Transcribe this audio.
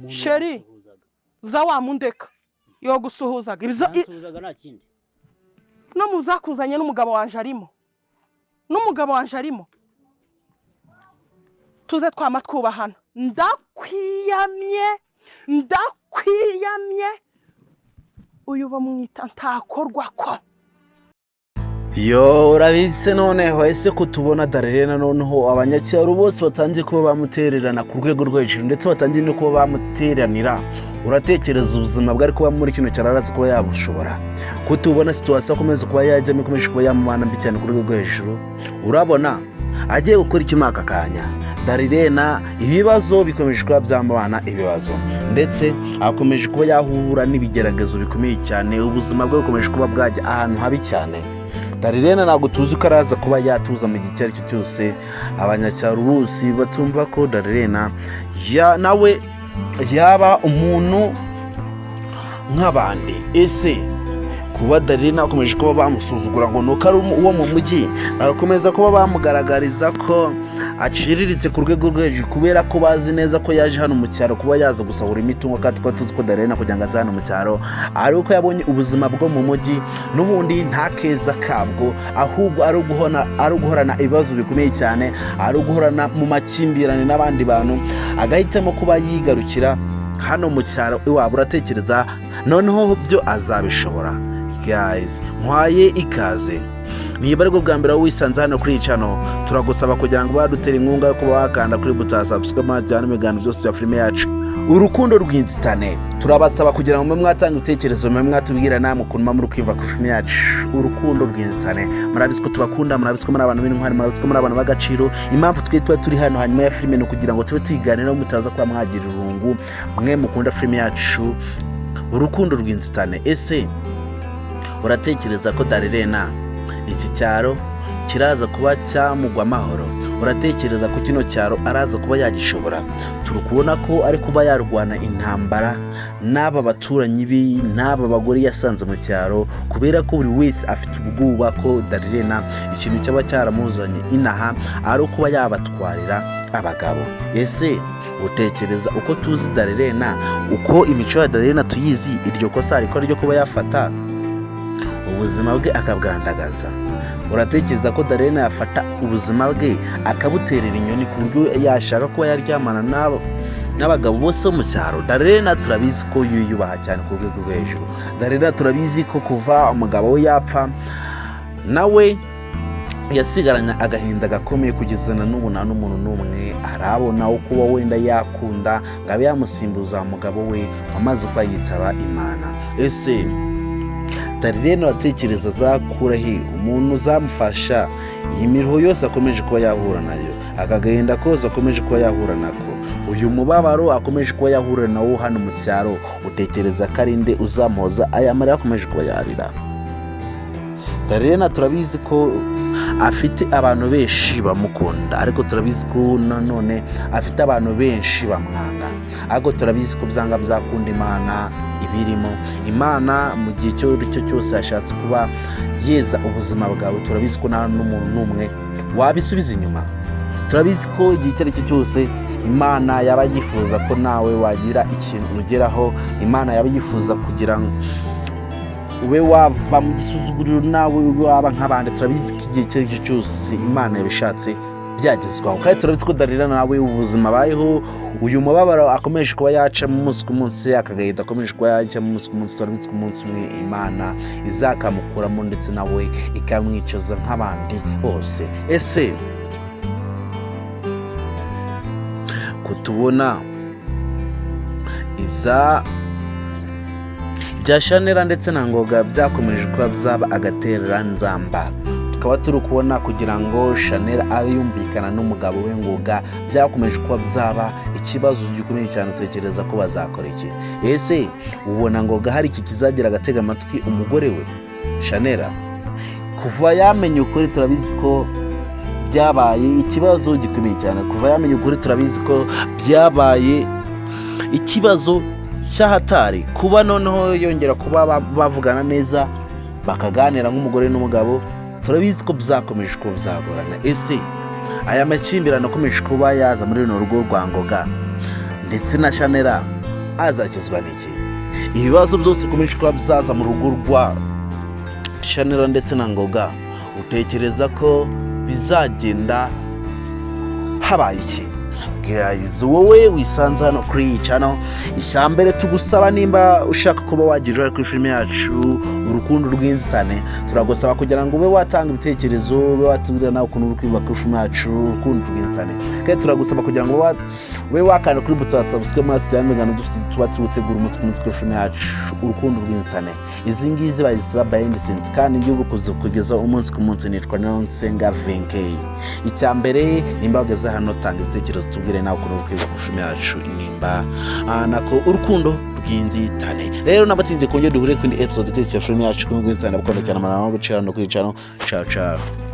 Umuntu Chéri. yansuhuzaga. Za wamundeka yogusuhuzaga Yansuhuzaga, nta kindi. No mu zakuzanye n'umugabo wanje arimo, n'umugabo wanje arimo. Tuze twama twubahana. Ndakwiyamye, ndakwiyamye. Uyu bamwita ntakorwa ko. Yo, urabizi se? Noneho ese ko tubona Darlene, noneho abanyacyaro bose batangiye kuba bamutererana ku rwego rwo hejuru, ndetse batangiye no kuba bamuteranira, uratekereza ubuzima bwari kuba muri kino cyaro arazi kuba yabushobora? Ko tubona situation akomeza kuba yajyamo ikomeje kuba yamubana mbi cyane ku rwego rwo hejuru, urabona agiye gukora iki muri aka kanya? Darlene ibibazo bikomeje kuba byamubana ibibazo, ndetse akomeje kuba yahura n'ibigeragezo bikomeye cyane. Ubuzima bwe bukomeje kuba bwajya ahantu habi cyane. Darlene ntabwo tuzi ko araza kuba yatuza mu gihe icyo ari cyo cyose. Abanyacyaro bose batumva ko Darlene nawe yaba umuntu nk'abandi. Ese kuba Darlene akomeje kuba bamusuzugura ngo nuko ari uwo mu mujyi, bagakomeza kuba bamugaragariza ko aciriritse ku rwego rwo hejuru, kubera ko bazi neza ko yaje hano mu cyaro kuba yaza gusahura imitungo, kandi tukaba tuzi ko Darlene kugira ngo aze hano mu cyaro ari uko yabonye ubuzima bwo mu mujyi n'ubundi nta keza kabwo, ahubwo ari uguhorana ibibazo bikomeye cyane, ari uguhorana mu makimbirane n'abandi bantu, agahitamo kuba yigarukira hano mu cyaro iwabo, uratekereza noneho byo azabishobora? Guys, nkwaye ikaze. Niba aribwo bwa mbere wisanze hano kuri iyi channel, turagusaba kugira ngo badutera inkunga yo kuba wakanda kuri buto ya subscribe, maze tujyane ibiganiro byose bya filime yacu Urukundo rw'Inzitane. Turabasaba kugira ngo mube mwatanga ibitekerezo, mube mwatubwira namwe ukuntu muba muri kwiyumva kuri filime yacu Urukundo rw'Inzitane. Murabizi ko tubakunda, murabizi ko muri abantu b'intwari, murabizi ko muri abantu b'agaciro. Impamvu twe tuba turi hano hanyuma ya filime ni ukugira ngo tube tuyiganiraho, mutaza kuba mwagira irungu, mwe mukunda filime yacu Urukundo rw'Inzitane. Ese uratekereza ko Darlene iki cyaro kiraza kuba cyamugwa amahoro? Uratekereza ko kino cyaro araza kuba yagishobora? Turi kubona ko ari kuba yarwana intambara n'aba baturanyi be, n'aba bagore yasanze mu cyaro, kubera ko buri wese afite ubwoba ko Darlene ikintu cyaba cyaramuzanye inaha ari ukuba yabatwarira abagabo. Ese utekereza, uko tuzi Darlene, uko imico ya Darlene tuyizi, iryo kosa rikora ryo kuba yafata ubuzima bwe akabwandagaza, uratekereza ko Darlene yafata ubuzima bwe akabuterera inyoni ku buryo yashaka kuba yaryamana n'abagabo bose bo mu cyaro? Darlene turabizi ko yiyubaha cyane ku rwego rwo hejuru. Darlene turabizi ko kuva umugabo we yapfa nawe yasigaranye agahinda gakomeye, kugeza na n'ubu nta n'umuntu n'umwe arabona wo kuba wenda yakunda ngo abe yamusimbuza umugabo we wamaze kuba yitaba Imana. Ese Darlene uratekereza azakura he umuntu uzamufasha iyi miruho yose akomeje kuba yahura nayo, aka gahinda kose akomeje kuba yahura nako, uyu mubabaro akomeje kuba yahura nawo hano mu cyaro? Utekereza ko ari nde uzamuhoza aya marira akomeje kuba yarira? Darlene turabizi ko afite abantu benshi bamukunda, ariko turabizi ko nanone afite abantu benshi bamwanga. Ariko turabizi ko byanga byakunda Imana ibirimo. Imana mu gihe icyo ari cyo cyose yashatse kuba yeza ubuzima bwawe, turabizi ko nta n'umuntu n'umwe wabisubiza inyuma. Turabizi ko igihe icyo ari cyo cyose Imana yaba yifuza ko nawe wagira ikintu ugeraho, Imana yaba yifuza kugira ngo ube wava mu gisuzuguriro, nawe waba nk'abandi, turabizi ko igihe icyo ari cyo cyose Imana yabishatse byagezwaho. Kandi turabizi ko Darlene nawe ubuzima abayeho, uyu mubabaro akomeje kuba yacamo umunsi ku munsi, aka gahinda akomeje kuba yacamo umunsi ku munsi, turabizi ko umunsi umwe Imana izakamukuramo, ndetse nawe ikamwicaza nk'abandi bose. Ese kutubona ibya Shanera ndetse na Ngoga byakomeje kuba byaba agatereranzamba, tukaba turi kubona kugira ngo Shanera abe yumvikana n'umugabo we Ngoga byakomeje kuba byaba ikibazo gikomeye cyane, utekereza ko bazakora iki? Ese ubona Ngoga hari iki kizagira agatega amatwi umugore we Shanera kuva yamenya ukuri? Turabizi ko byabaye ikibazo gikomeye cyane kuva yamenya ukuri. Turabizi ko byabaye ikibazo cy'ahatari kuba noneho yongera kuba bavugana neza, bakaganira nk'umugore n'umugabo. Turabizi ko byakomeje kuba byagorana. Ese aya makimbirane akomeje kuba yaza muri runo rugo rwa Ngoga ndetse na Shanera Azakizwa n'iki? Ibibazo byose bikomeje kuba byaza mu rugo rwa Shanira ndetse na Ngoga, utekereza ko bizagenda habaye iki? Guys, wowe wisanze hano kuri iyi channel, icyambere tugusaba, nimba ushaka kuba wagira uruhare kuri filime yacu Urukundo rw'Inzitane, turagusaba kugira ngo ube watanga ibitekerezo, ube watubwira nawe ukuntu uri kwibuka kuri filime yacu Urukundo rw'Inzitane. Kandi turagusaba kugira ngo ube wakanda kuri buto ya subscribe maze tujyane ibiganiro dufite tuba turi gutegura umunsi ku munsi kuri filime yacu Urukundo rw'Inzitane. Izi ngizi bazisaba behind the scenes, kandi igihugu kugeza umunsi ku munsi. Nitwa Niyonsenga Venkey. Icya mbere, nimba wageze hano, tanga ibitekerezo, tubwire nawe ukuntu uri kwibuka kuri filime yacu nimba nako Urukundo rw'Inzitane. Rero n'abatsinze, kongera duhure ku indi episode ikurikira filime yacu Urukundo rw'Inzitane. Bakunda cyane amarama gucira no kuri channel. Ciao ciao.